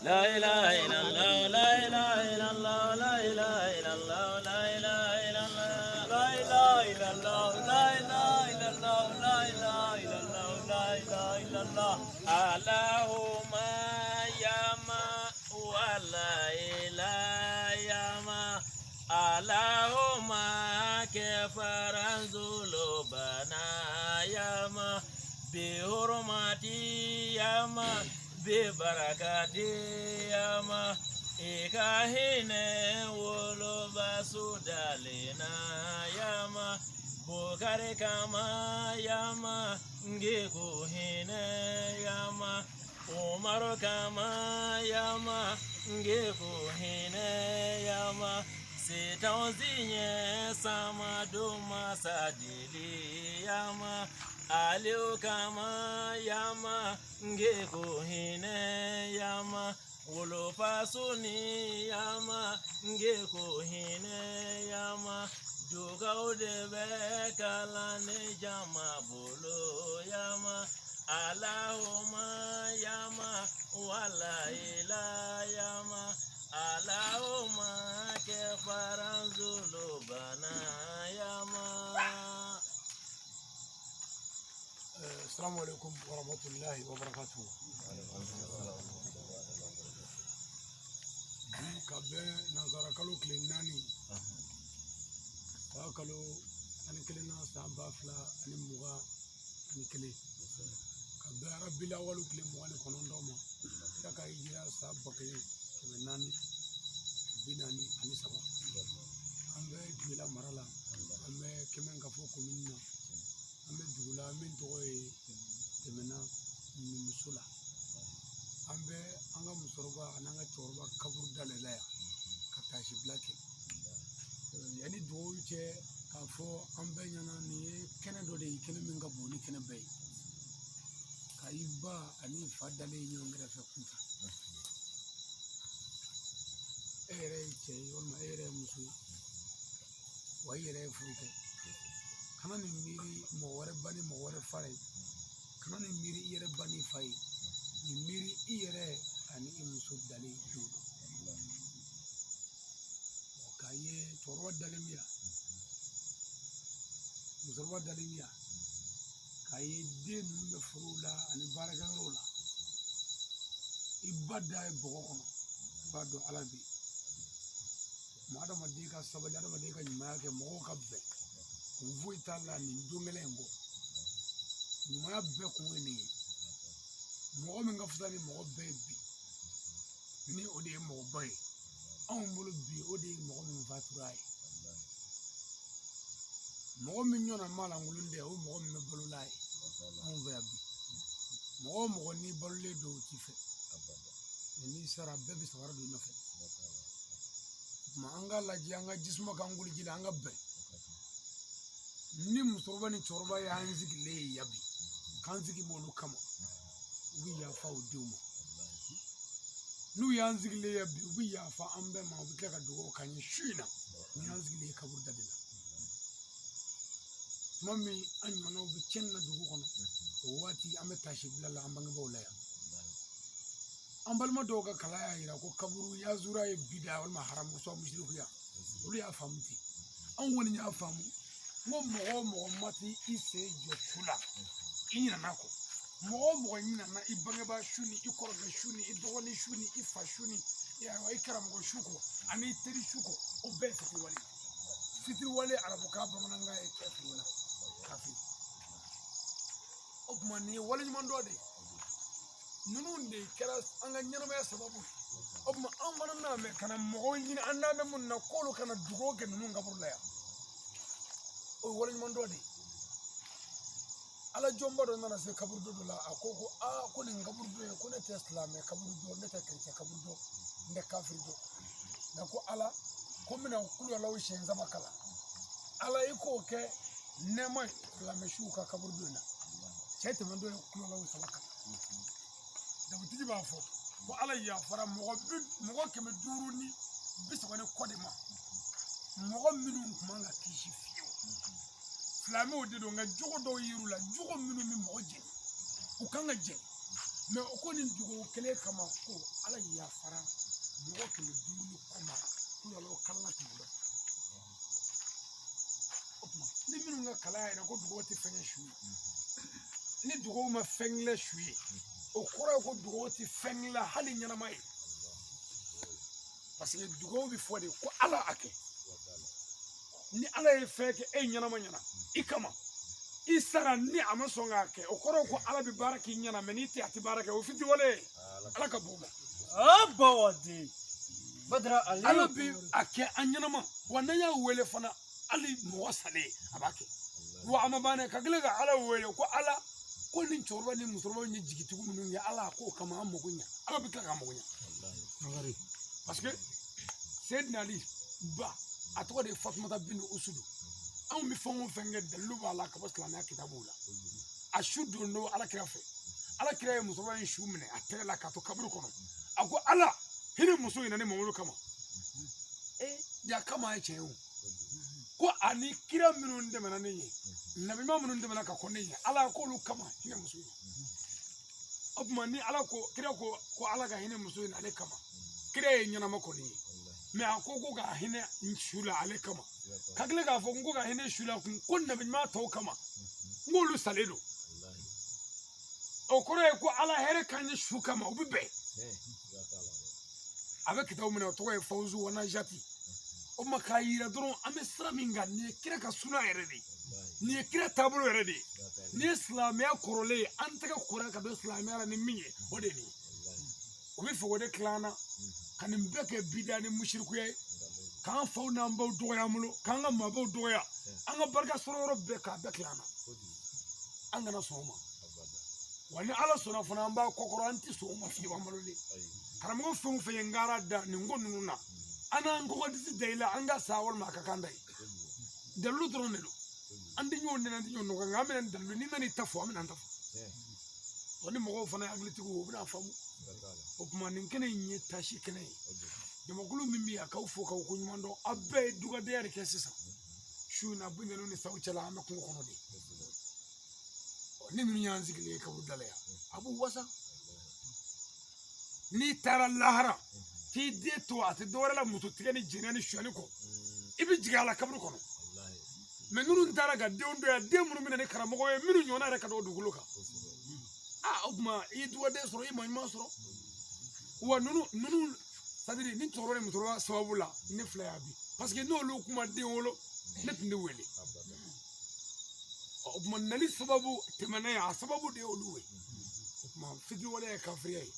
لا إله إلا الله لا إله إلا الله لا إله إلا الله لا إله إلا الله لا إله إلا الله لا إله إلا الله لا إله إلا الله لا إله إلا الله اللهم يا ما ولا إله يا ما اللهم كفر ذنوبنا يا ما بحرمتي يا ما ببركتي يا ما i ka hinɛ woloba su dalen na ya ma Bukari kama ya ma ngi ko hinɛ ya ma Umaru kama ya ma ngi ko hinɛ ya ma Setan zinye samadu masa deli ya ma Aliyu kama ya ma ngi ko hinɛ ya ma wolofaso ni ya ma ngi ko hinɛ ya ma dugaw de bɛ kalan ni jama bolo ya ma Allahumma ya ma wala ila ya ma Allahumma kẹfaran zulubana ya ma. Assalamu alaikum wa rahmatullahi wa barakatuhu. Bi ka bɛn nansara kalo tile 4, san kalo 11 na san 2021, ka bɛn arabilawalu tile 29 ma, kira ka hijira san 1443. An bɛ Joyila mara la, an bɛ Kɛmɛnkafo komini na, an bɛ dugu la min tɔgɔ ye Tɛmɛna Numuso la. An bɛ an ka musokɔrɔba ani an ka cɛkɔrɔba kaburu da de la yan ka taasibila kɛ. Yanni dugawu cɛ k'a fɔ an bɛɛ ɲɛna, nin ye kɛnɛ dɔ de ye, kɛnɛ min ka bon ni kɛnɛ bɛɛ ye, ka i ba ani i fa dalen ɲɔgɔn kɛrɛfɛ kun kan. E yɛrɛ ye cɛ ye walima e yɛrɛ ye muso ye, wa i yɛrɛ ye furu kɛ. Kana nin miiri mɔgɔ wɛrɛ ba ni mɔgɔ wɛrɛ fa ye, kana nin miiri i yɛrɛ ba ni fa ye, nin miiri i yɛrɛ ani i muso dalen don. K'a ye cɛkɔrɔba dalen bi yan, musokɔrɔba dalen bi yan, k'a ye den ninnu bɛ forow la ani baarakɛyɔrɔw la, i ba da ye bɔgɔ kɔnɔ, i b'a dɔn Ala bɛ yen. Mɔgɔ adamaden ka sabali, adamaden ka ɲumanya kɛ, mɔgɔw ka bɛn, kun foyi t'a la nin don gɛlɛn in kɔ. Ɲumanya bɛɛ kun ye nin ye. Mɔgɔ min ka fisa ni mɔgɔ bɛɛ ye bi, ni o de ye mɔgɔba ye anw bolo bi, o de ye mɔgɔ min fatura ye. Mɔgɔ min ɲɔgɔnna maa lankolon tɛ, o mɔgɔ min bɛ balola ye anw fɛ yan bi. Mɔgɔ o mɔgɔ n'i balolen don o t'i fɛ, mɛ n'i sara bɛɛ bɛ samara don i nɔfɛ. Tuma an k'a lajɛ, an ka jisuma k'an koliji la, an ka bɛn. Ni musokɔrɔba ni cɛkɔrɔba y'an sigilen ye yan bi, k'an sigi b'olu kama, u bɛ yafa u denw ma. N'u y'an sigilen ye bi, u bɛ yafa an bɛɛ ma, u bɛ tila ka dugawu k'an ye su in na. Ni y'an sigilen ye kaburu da de la, tuma min an ɲɔgɔnnaw bɛ tiɲɛni na dugu kɔnɔ, o waati an bɛ taasi bila la an bangebaaw la yan. An balima dɔw ka kalan y'a yira ko kaburu yazura ye bida walima haramu sɔ musirikuya, olu y'a faamu ten. Anw kɔni y'a faamu n ko mɔgɔ o mɔgɔ ma t'i sen jɔ su la, i ɲinɛna kɔ. Mɔgɔ o mɔgɔ ɲinɛna i bangebaa su ni i kɔrɔkɛ su ni i dɔgɔnin su ni i fa su ni i karamɔgɔ su kɔ ani i teri su kɔ, o bɛɛ ye fitiriwale ye. Fitiriwale arabukan bamanankan ye kafiruna kafiri. O tuma nin ye waleɲuman dɔ de ye. Ninnu de kɛra an ka ɲɛnamaya sababu ye. O tuma an fana n'a mɛn ka na mɔgɔw ɲini an n'a mɛn minnu na k'olu kana dugawu kɛ ninnu kaburu la yan, o ye waleɲuman dɔ de ye. Ala jɔnba dɔ nana se kaburudo dɔ la, a ko ko aa ko nin kaburudo ye, ko ne tɛ silamɛ kaburu dɔn, ne tɛ kerecɛn kaburu dɔn, n tɛ kafiri dɔn, nka ko Ala ko n bɛna kuluyalaw siɲɛ 3 kalan. Ala i k'o kɛ nɛɛma ye silamɛ suw ka kaburudo in na. Cɛ tɛmɛntɔ ye kuluyalaw 3 kalan. Dugutigi b'a fɔ ko Ala yafara mɔgɔ 530 ni kɔ de ma, mɔgɔ minnu tun man ka kisi fiyewu. Silamɛw de don, nka jogo dɔw yir'u la, jogo minnu bɛ mɔgɔ jɛni, u kan ka jɛni. Mɛ o ko nin dugawu kelen kama ko Ala yafara mɔgɔ 500 ni kɔ ma ko yala o kalan tɛmɛ la. O tuma ni minnu ka kalan y'a yira ko dugawu tɛ fɛn kɛ su ye, ni dugawu ma fɛn kɛ su ye, o kɔrɔ ye ko dugawu tɛ fɛn kɛ hali ɲɛnama ye. Parce que dugawu bɛ fɔ de ko Ala a kɛ. Ni Ala ye fɛn kɛ e ɲɛnama ɲɛna i kama, i sara ni a ma sɔn k'a kɛ, o kɔrɔ ye ko Ala bɛ baara k'i ɲɛna, mɛ n'i tɛ a tɛ baara kɛ, o fitiriwale ye. Ala ka bon ma. Abawadi. Badara Ali. Ala bɛ a kɛ an ɲɛnama, wa n'an y'a wele fana, hali mɔgɔ salen a b'a kɛ. Wa a ma ban dɛ, ka kila ka Ala wele ko Ala ko ni cɛkɔrɔba ni musokɔrɔba ye jigitigiw minnu kɛ, Ala k'o kama an mago ɲɛ. Ala bɛ tila k'an mago ɲɛ. Parce que Seydina Ali ba, a tɔgɔ de ye Fatumata bin Usudu. Anw bɛ fɛn o fɛn kɛ, dalilu b'a la ka bɔ silamɛya kitabuw la. A su don don Ala kira fɛ, Ala kira ye musokɔrɔba in su minɛ a tɛgɛ la k'a to kaburu kɔnɔ. A ko Ala hinɛ muso in na ni Mamadu kama. Ja kama ye tiɲɛ ye o. Ko ani kira minnu dɛmɛna ne ye, nabiɲuman minnu dɛmɛna ka kɔn ne ɲɛ, Ala k'olu kama hinɛ muso in na. O tuma ni Ala ko kira ko ko Ala ka hinɛ muso in na ale kama, kira ye ɲɛnama kɔni ye, mɛ a ko ko ka hinɛ su la ale kama, ka tila k'a fɔ ko ka hinɛ su la kun ko nabiɲuman tɔw kama, n k'olu salen don. O kɔrɔ ye ko Ala hɛrɛ k'an ye su kama, o bɛ bɛn. A bɛ kitabu minɛ, o tɔgɔ ye Fawuzu wa Najati. O tuma k'a yira dɔrɔn an bɛ sira min kan, nin ye kira ka suna yɛrɛ de ye, nin ye kira taabolo yɛrɛ de ye, nin ye silamɛya kɔrɔlen ye, an tɛgɛ kora ka don silamɛya la ni min ye, o de ye nin ye. O bɛ fɛ o de tila an na ka nin bɛɛ kɛ bida ni musirikuya ye, k'an faw n'an baw dɔgɔya an bolo, k'an ka maabaw dɔgɔya, an ka barika sɔrɔ yɔrɔ bɛɛ k'a bɛɛ tila an na. An kana sɔn o ma. Wa ni Ala sɔnna fana, an b'a kɔkɔrɔ, an tɛ sɔn o ma fiyewu, an balolen. Karamɔgɔ fɛn o fɛn ye n gara da nin ko ninnu na, an n'an kɔkɔ disi da i la, an ka sa walima a ka kan da ye. Dalilu dɔrɔn de don. An tɛ ɲɔgɔn nɛni, an tɛ ɲɔgɔn nɔgɔ, nka an bɛna dalilu, n'i nana i ta fɔ, an bɛna an ta fɔ. Wa ni mɔgɔw fana ye hakilitigiw, u bɛna faamu. O tuma nin kɛnɛ in ye taasi kɛnɛ ye. Jamakulu min bɛ yen, a k'aw fo k'aw ko ɲuman dɔn. Aw bɛɛ ye dugadenya de kɛ sisan. Su in na, Bundenu ni saw cɛla, an bɛ kungo kɔnɔ de. Ni ninnu y'an sigilen ye kaburu da la yan, a b'u wasa. N'i taara lahara k'i den to a tɛ dɔwɛrɛ la muso tigɛ ni jɛnɛ ni sonyali kɔ, i bɛ jigin a la kaburu kɔnɔ. Mɛ minnu taara ka denw to yan, den minnu bɛ na ni karamɔgɔ ye, minnu ɲɔgɔnna yɛrɛ ka dɔgɔ dugukolo kan. Aa, o tuma i ye dugaden sɔrɔ, i ye maa ɲuman sɔrɔ. Wa ninnu c'est-à-dire ni cɛkɔrɔba ni musokɔrɔba sababu la ne filɛ yan bi, parce que n'olu kuma den wolo, ne tun tɛ wele. O tuma nali sababu tɛmɛnen a sababu de ye olu ye. O tuma fitiriwale ye kafiriya ye.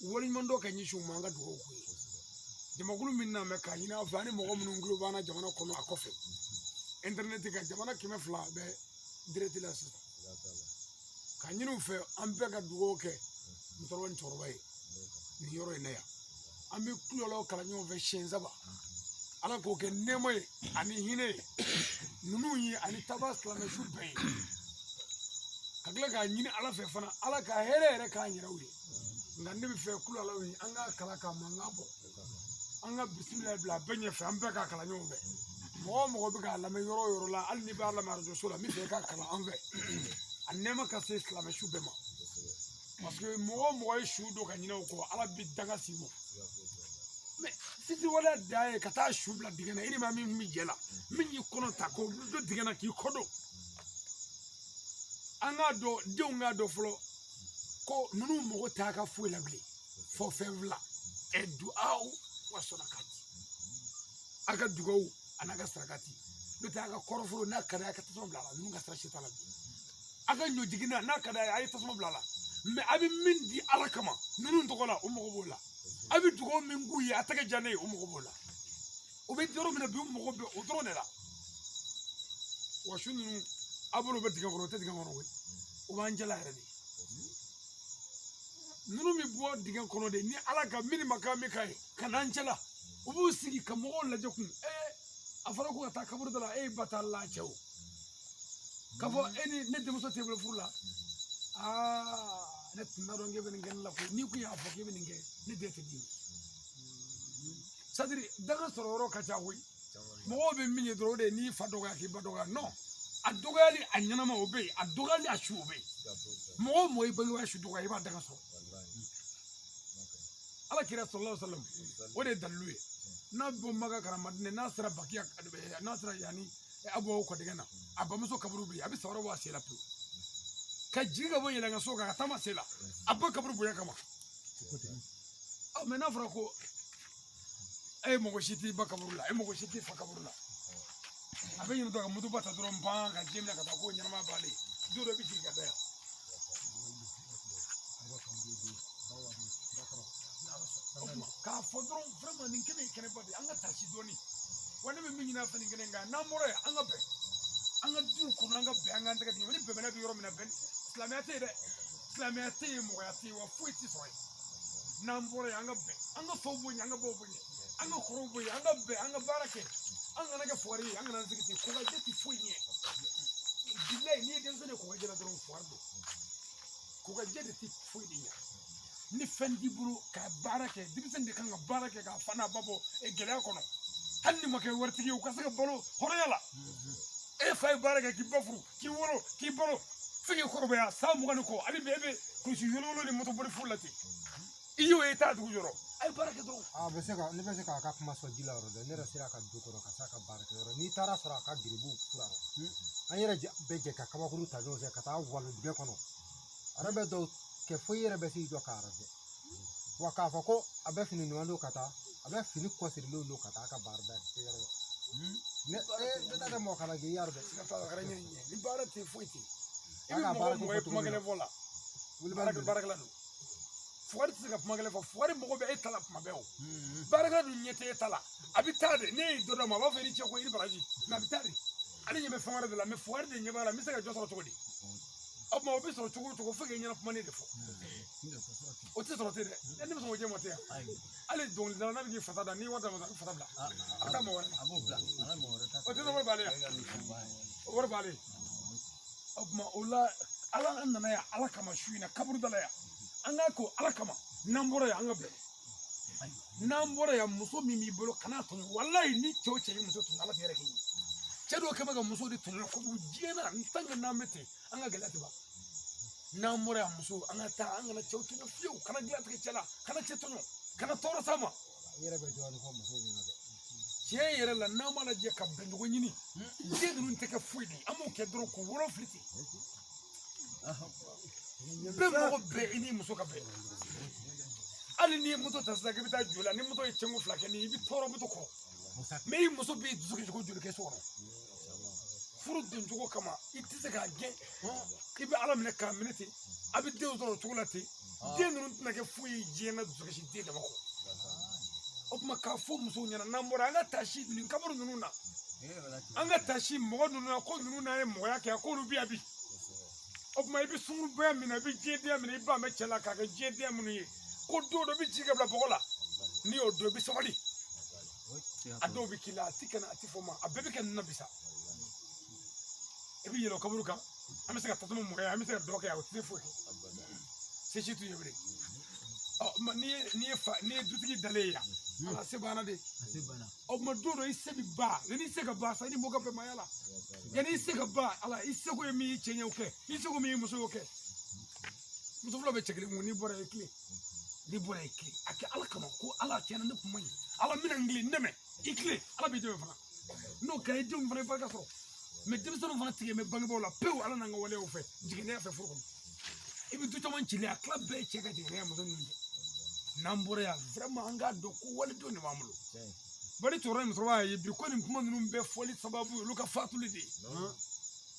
Waleɲuman dɔ ka ɲɛsin u ma, an ka dugawu k'u ye. Jamakulu min na mɛ k'a ɲini aw fɛ, ani mɔgɔ minnu tulo b'an na jamana kɔnɔ a kɔfɛ, intɛrɛnɛti kan, jamana 200 bɛ direct la sisan. K'a ɲini u fɛ, an bɛɛ ka dugawu kɛ musokɔrɔba ni cɛkɔrɔba ye nin yɔrɔ in na yan. An bɛ kulɔlaw kalan ɲɔgɔn fɛ siɲɛ 3. Ala k'o kɛ nɛɛma ye ani hinɛ ye ninnu ye ani taba silamɛ su bɛɛ ye. Ka tila k'a ɲini Ala fɛ fana, Ala ka hɛrɛ yɛrɛ k'an yɛrɛw ye. Nka ne bɛ fɛ kulɔlaw ye, an k'a kalan k'a mankan bɔ, an ka bisimila bila bɛɛ ɲɛfɛ, an bɛɛ k'a kalan ɲɔgɔn fɛ. Mɔgɔ o mɔgɔ bɛ k'a lamɛn yɔrɔ o yɔrɔ la, hali n'i b'a lamɛn arajo la, n bɛ fɛ i k'a kalan an fɛ. A nɛɛma ka se silamɛ su bɛɛ ma. Parce que mɔgɔ o mɔgɔ ye su don ka ɲinɛ o kɔ, Ala bɛ danga s'i ma. Mɛ fitiriwaleya dan ye ka taa su bila dingɛ na, i ni maa min bɛ jɛ la, min y'i kɔnɔ ta k'o don dingɛ na k'i kɔ don. An k'a dɔn, denw k'a dɔn fɔlɔ ko ninnu mago t'a ka foyi la bilen fɔ fɛn fila, ɛ duwawu wa sadakati. A ka dugawu a n'a ka sarakati. N'o tɛ a ka kɔrɔforo n'a ka d'a ye, a ka tasuma bila a la, ninnu ka sira si t'a la bilen. A ka ɲɔjiginna n'a ka d'a ye, a ye tasuma bila a la. Mɛ a bɛ min di Ala kama ninnu tɔgɔ la, o mago b'o la. A bɛ dugawu min k'u ye, a tɛgɛ diya ne ye, o mago b'o la. O bɛ yɔrɔ min na bi, u mago bɛ o dɔrɔn de la. Wa su ninnu, a bolo bɛ dingɛ kɔnɔ, o tɛ dingɛ kɔnɔ koyi, o b'an jala yɛrɛ de. Ninnu bɛ bɔ dingɛ kɔnɔ de ni Ala ka min ma kan min ka ye ka n'an cɛla. U b'u sigi ka mɔgɔw lajɛ kun. A fɔra ko ka taa kaburu da la, e ba t'a la cɛ o. K'a fɔ e ni ne denmuso tɛ bolo furu la. Aa, ne tun t'a dɔn k'e bɛ nin kɛ ne la koyi. N'i kun y'a fɔ k'e bɛ nin kɛ, ne den tɛ d'i ma. C'est-à-dire danga sɔrɔ yɔrɔ ka ca koyi. Mɔgɔw bɛ min ye dɔrɔn, o de ye n'i fa dɔgɔya k'i ba dɔgɔya. Non, A dɔgɔyali a ɲɛnama o bɛ yen, a dɔgɔyali a su o bɛ yen. Mɔgɔ o mɔgɔ i bangebaa su dɔgɔya, i b'a daga sɔrɔ. Ala kira sallallahu alaihi wasallam, o de ye dalilu ye. N'a bɔ Maka ka na Madinɛ, n'a sera Bakiya, n'a sera yanni Abu kɔdɛgɛ na, a bamuso kaburu bɛ yen, a bɛ samara bɔ a sen la pewu ka jigin ka bɔ yɛlɛnka so kan ka taama sen la, a ba kaburu bonya kama. Mɛ n'a fɔra ko e mɔgɔ si t'i ba kaburu la, e mɔgɔ si t'i fa kaburu la, a bɛ ɲinɛ ka motoba ta dɔrɔn ban ka ji minɛ ka taa ko ɲɛnama b'ale don dɔ i bɛ jigin ka da yan. K'a fɔ dɔrɔn vraiment nin kɛnɛ ye kɛnɛba de ye, an ka taasi dɔɔni. Wa ne bɛ min ɲini a fɛ nin kɛnɛ in kan, n'an bɔra yen an ka bɛn, an ka duw kɔnɔ an ka bɛn, an k'an tɛgɛ di ɲɔgɔn ma. Ni bɛnbɛnna bɛ yɔrɔ min na, bɛn silamɛya tɛ yen dɛ, silamɛya tɛ yen, mɔgɔya tɛ yen, wa foyi tɛ sɔrɔ yen. N'an bɔra yen an ka bɛn, an ka faw bonya, an ka baw bonya, an ka kɔrɔw bonya, an ka bɛn, an ka baara kɛ, an kana kɛ fugari ye, an kana sigi ten. Kɔgɔjɛ tɛ foyi ɲɛ. Bilayi, n'i ye denmisɛnnin ye kɔgɔjɛ la dɔrɔn, fugari don. Kɔgɔjɛ de tɛ foyi de ɲɛ. Ni fɛn t'i bolo ka baara kɛ, denmisɛnnin de kan ka baara kɛ k'a fa n'a ba bɔ gɛlɛya kɔnɔ. Hali ni ma kɛ waritigi ye, u ka se ka balo hɔrɔnya la. E fa ye baara kɛ k'i ba furu, k'i wolo, k'i balo fo k'i kɔrɔbaya san 20 ni kɔ, hali bi e bɛ kulusi wolowolo ni moto boli furu la ten. I y'o ye, i t'a dugu jɔrɔ. A ye baara kɛ dɔrɔn. A bɛ se ka ne bɛ se k'a ka kuma sɔn ji la yɔrɔ dɛ. Ne yɛrɛ sera ka du kɔnɔ ka s'a ka baara kɛ yɔrɔ. N'i taara sɔrɔ a ka geribuw fura rɔ, an yɛrɛ bɛ jɛ ka kabakuru ta ɲɔgɔn fɛ ka taa walo dingɛ kɔnɔ. A yɛrɛ bɛ dɔw kɛ fo i yɛrɛ bɛ s'i jɔ k'a lajɛ. Wa k'a fɔ ko a bɛ fini ɲuman don ka taa, a bɛ fini kɔsirilenw don ka taa a ka baarada yɔrɔ la. Ne ne ta tɛ mɔgɔ kana k'i yɛrɛ dɛ. Siga t'a la, a kɛra ɲɛ ɲɛ. Ni baara tɛ foyi tɛ. I A bɛ ka mɔgɔ baara o ko mɔgɔ ye fɔ cogo kuma min na. kelen fɔ la. Wulibali Baarakɛla don. Fugari tɛ se ka kuma kelen fɔ. Fugari mago bɛ e ta la kuma bɛɛ o. Baarakɛla dun ɲɛ tɛ e ta la. A bɛ taa de, ne ye dɔ d'a ma, a b'a fɔ i ni ce ko i ni baraji. Mɛ a bɛ taa de. Ale ɲɛ bɛ fɛn wɛrɛ de la, mɛ fugari de ɲɛ b'a la, n bɛ se ka jɔ sɔrɔ cogo di? O tuma o bɛ sɔrɔ cogo o cogo, fo k'e ɲɛna kuma ne de fɔ. O tɛ sɔrɔ ten dɛ. Ne bɛ sɔn k'o jɛ ma tɛ yan. Hali dɔnkilidala n'a bɛ k'i fasa da, n'i wari d'a ma, a bɛ fasa bila. A bɛ taa mɔgɔ wɛrɛ. O tɛ wari b'ale yan. O wari b'ale. O tuma o la, ala an nana yan ala kama su in na, kaburu da la yan. An k'a ko ala kama, n'an bɔra yan an ka bɛn. N'an bɔra yan, muso min b'i bolo kana tɔɲɔ. Walayi, ni cɛ o cɛ ye muso tɔɲɔ, ala tɛ hɛrɛ k'i ye. Cɛ dɔw kɛ bɛ ka muso de tɔɲɔ kojugu diɲɛ na, n tan kɛ n'an bɛ ten, an ka gɛlɛya tɛ ban. N'an bɔra yan, muso, an ka taa, an kana cɛw tɔɲɔ fiyewu, kana dilan tigɛ cɛ la, kana cɛ tɔɲɔ, kana tɔɔrɔ s'a ma. I yɛrɛ bɛ dɔɔnin fɔ musow ɲɛna dɛ. Tiɲɛ yɛrɛ la, n'an m'a lajɛ ka bɛncogo ɲini, den ninnu tɛ kɛ foyi de ye. An b'o kɛ dɔrɔn k'u wolo fili ten. Bɛɛ mɔgɔ bɛɛ i ni muso ka bɛn. Hali n'i ye moto ta sisan k'i bɛ taa joli la, ni moto ye cɛnko fila kɛ ni i bɛ tɔɔrɔ moto kɔrɔ. Mɛ i muso b'i dusu kɛ cogo joli kɛ so kɔnɔ. Furu doncogo kama, i tɛ se k'a gɛn. I bɛ ala minɛ k'a minɛ ten, a bɛ denw sɔrɔ o cogo la ten. Den ninnu tɛna kɛ foyi ye diɲɛ na dusukasi den dama kɔ. O tuma k'a fɔ musow ɲɛna, n'an bɔra an ka taasi nin kaburu ninnu na, an ka taasi mɔgɔ ninnu na, ko ninnu n'an ye mɔgɔya kɛ, k'olu bɛ yan bi. O tuma i bɛ sunkuruba minɛ, i bɛ diɲɛdenya minɛ, i ba bɛ cɛ la k'a kɛ diɲɛdenya minnu ye, ko don dɔ bɛ jigin ka bila bɔgɔ la, n'i y'o dɔn i bɛ sabali. A dɔw bɛ k'i la, a ti kɛ na, a ti fɔ ma, a bɛɛ bɛ kɛ ninnu na bi sa. I bɛ yɛlɛ o kaburu kan, an bɛ se ka tasuma mɔgɔ ye, an bɛ se ka dɔ kɛ, o tɛ se foyi kɛ. Se si t'u ye bilen. Ɔ n'i ye dutigi dalen ye yan, ala se banna de. O tuma don dɔ i se bɛ ban, yanni i se ka ban sa, i ni mɔgɔ bɛɛ maaya la. Yanni i se ka ban, ala i seko ye min y'i cɛ ɲɛ o kɛ, i seko min y'i muso y'o kɛ. Muso fila bɛ cɛ kelen kun, n'i bɔra i tilen, n'i bɔra i tilen, a kɛ ala kama ko ala tiɲɛna ne kun man ɲi, ala minɛ n tilen, n dɛmɛ, i tilen, ala b'i dɛmɛ fana. N'o kɛra i denw fana i barika sɔrɔ. Mɛ denmisɛnninw fana tigɛ bɛ bangebaaw la pewu, ala n'an ka waleyaw fɛ, jiginniya fɛ furu kɔnɔ. I bɛ du caman cilen, a tila bɛɛ ye cɛ ka jiginniya muso ninnu cɛ. N'an bɔra yan vraiment an k'a dɔn ko walidenw de b'an bolo. Bari cɛkɔrɔba ni musokɔrɔba y'a ye bi ko nin kuma ninnu bɛɛ fɔli sababu ye olu ka fatuli de ye.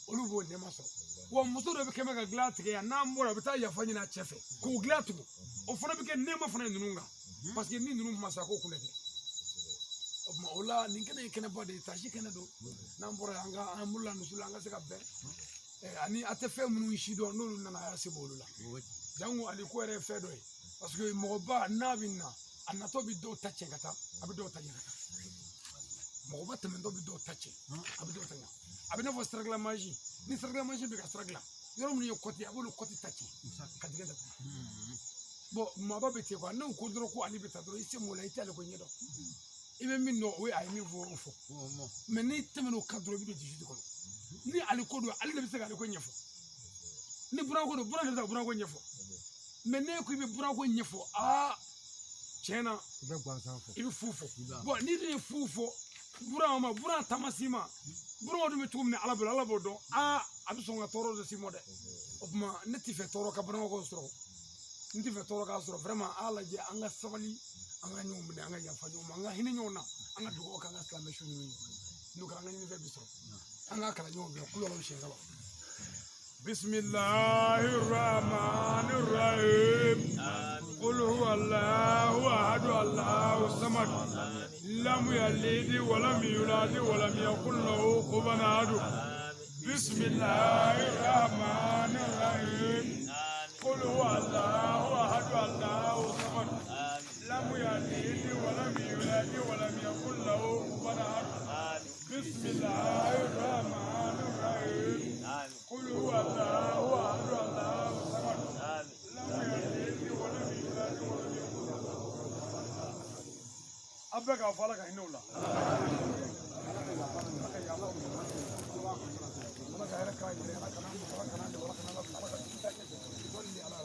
Olu b'o nɛɛma sɔrɔ. Wa muso dɔ bɛ kɛ ka dilan tigɛ yan, n'an bɔra a bɛ taa yafa ɲini a cɛ fɛ k'o dilan tugun. O fana bɛ kɛ nɛɛma fana ye ninnu kan. Parce que ni ninnu ma sa k'o kun tɛ. O tuma o la nin kɛnɛ ye kɛnɛba de ye, taasi kɛnɛ don. N'an bɔra yan, an ka an bolo la nusu la, an ka se ka bɛn. Ani a tɛ fɛn minnu si dɔn, n'olu nana a y'a se b'olu la. Jango ale ko yɛrɛ ye fɛn dɔ ye. Parce que mɔgɔba n'a bɛ na, a natɔ bɛ dɔw ta cɛ ka taa, a bɛ dɔw ta ɲɛ ka taa. Mɔgɔba tɛmɛntɔ bɛ dɔw ta cɛ, a bɛ dɔw ta ɲɛ. A bɛ n'a fɔ sira dilan mansin, ni sira dilan mansin bɛ ka sira dilan, yɔrɔ minnu ye kɔti ye, a b'olu kɔti ta cɛ ka dingɛ datugu. Bon maaba bɛ ten quoi, n'o ko dɔrɔn ko ale bɛ taa dɔrɔn, i se m'o la, i t'ale ko ɲɛ dɔn. I bɛ min dɔn, o ye a ye min fɔ, o fɔ. Mɛ n'i tɛmɛn'o kan dɔrɔn, i bɛ don dusu de kɔnɔ. Ni ale ko don, ale de bɛ se k'ale ko ɲɛfɔ. Ni buran ko don, buran de bɛ se ka buran ko ɲɛfɔ. Mais n'e ko i bɛ buran ko ɲɛfɔ, aa tiɲɛ na, I bɛ gansan fɔ. I bɛ fu fɔ. Bon, n'i dun ye fu fɔ buran ma, buran taama s'i ma, buran dun bɛ cogo min na Ala bolo, Ala b'o dɔn. Aa a bɛ sɔn ka tɔɔrɔ dɔ s'i ma dɛ. O tuma ne t'i fɛ tɔɔrɔ ka banabagatɔ sɔrɔ, n t'i fɛ tɔɔrɔ k'a sɔrɔ. Vraiment, a y'a lajɛ an ka sabali, an ka ɲɔgɔn minɛ, an ka yafa ɲɔgɔn ma, an ka hinɛ ɲɔgɔn na, an ka dugawu k'an ka silamɛ su ninnu ye. N'o kɛra, an ka ɲinifɛn bi sɔrɔ. An k'a kalan ɲɔgɔn fɛ kulu siɲɛ saba. Bisimilahi rahmani rahim. Qul huwa Allahu ahad, Allahu samad. Lam yalid wa lam yulad wa lam yakul lahu kufuwan ahad. Bisimilahi rahmani rahim. Qul huwa Allahu ahad, Allahu samad. Lam yalid wa lam yulad wa lam yakul lahu kufuwan ahad. Bisimilahi rahmani rahim. Qul huwa Allahu ahad, Allahu samad. Lam yalid wa lam yulad wa lam yakul lahu kufuwan ahad. A bɛɛ k'a fɔ Ala ka hinɛ u la. Ala ka yafa u ma. Ala ka hɛrɛ k'an yɛrɛ, Ala kana Ala kana Ala kana Ala ka wali Ala.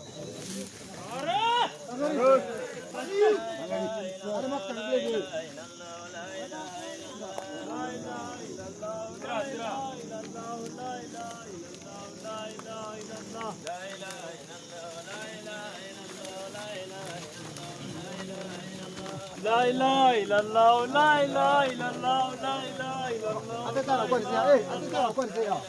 La ilaha illallah, la ilaha illallah, la ilaha illallah. A tɛ taa la kɔri se yan, a tɛ taa la kɔri se yan.